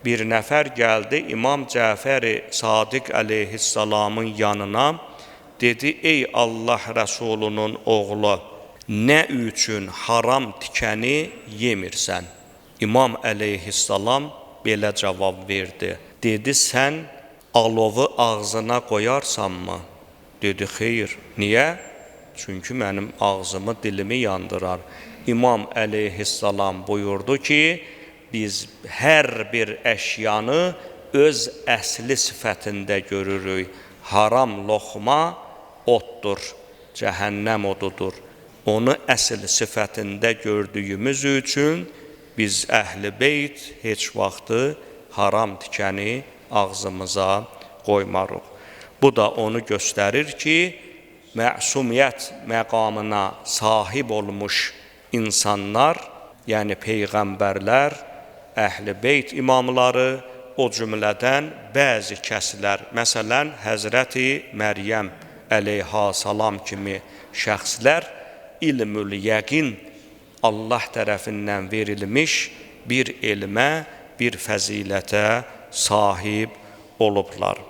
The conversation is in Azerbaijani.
Bir nəfər gəldi İmam Cəfəri Sadiq əleyhissalamın yanına, dedi: "Ey Allah Rəsulunun oğlu, nə üçün haram tikəni yemirsən?" İmam əleyhissalam belə cavab verdi. Dedi: "Sən alovu ağzına qoyarsanmı?" Dedi: "Xeyr." Niyə? Çünki mənim ağzımı, dilimi yandırar. İmam əleyhissalam buyurdu ki, biz hər bir əşyanı öz əsli sifətində görürük. Haram loxma oddur, cəhənnəm odudur. Onu əsl sifətində gördüyümüz üçün biz əhl-i beyt heç vaxtı haram tikəni ağzımıza qoymarıq. Bu da onu göstərir ki, məsumiyyət məqamına sahib olmuş insanlar, yəni peyğəmbərlər, əhl-i beyt imamları, o cümlədən bəzi kəslər, məsələn, Həzrəti Məryəm əleyhissalam kimi şəxslər ilmül yəqin Allah tərəfindən verilmiş bir elmə, bir fəzilətə sahib olublar.